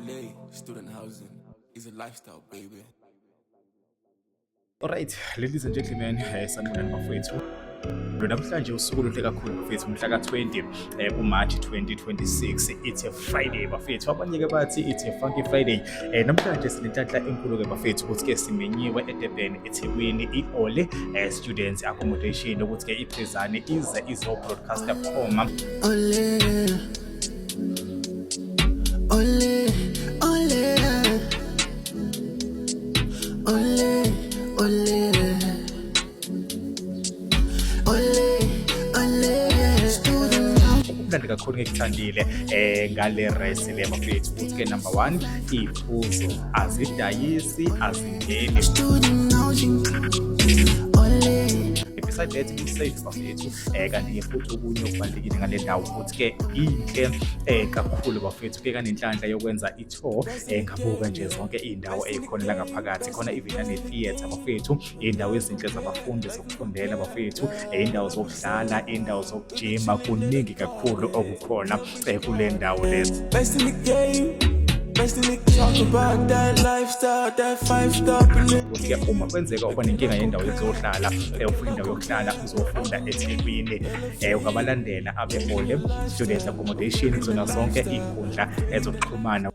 Ole student housing is a lifestyle, baby. Alright, ladies and gentlemen, sanibonani bafowethu. Namhlanje usuku oluhle kakhulu bafethu, mhla ka-20 kuMarch 2026. It's a Friday bafethu. Abanye-ke bathi it's a funky Friday. Namhlanje sinenhlanhla enkulu-ke bafethu ukuthi-ke simenyiwe eDurban, eThekwini, i-Ole Students Accommodation ukuthi-ke iPhezane ize izo-broadcasta bukhoma. Ole, ole, ole, ole, ole, ole, ole. Student housing. Okumnandi kakhulu ngikuthandile ngale res le bafethu ukuthi-ke number one, iy'phuzo azidayisi, azingeni. Student housing. Ole. Beside that, ku-safe bafethu. Kanti-ke futhi okunye okubalulekile ngale ndawo ukuthi-ke inhle kakhulu bafethu, ke kanenhlanhla yokwenza i-tour, ngabuka nje zonke iy'ndawo ey'khona la ngaphakathi khona, even nane-theatre bafethu, iy'ndawo ezinhle zabafundi zokufundela bafethu, iy'ndawo zokudlala, iy'ndawo zokujima, kuningi kakhulu okukhona kule ndawo lezi. Best in the game, best in the talk about that lifestyle, that 5-star belief. Ukuthi-ke uma kwenzeka uba nenkinga yendawo yokuzohlala, ufuna indawo yokuhlala uzofunda eThekwini, ungabalandela abe-Ole Student Accommodation kuzona zonke iy'nkundla ezokuxhumana.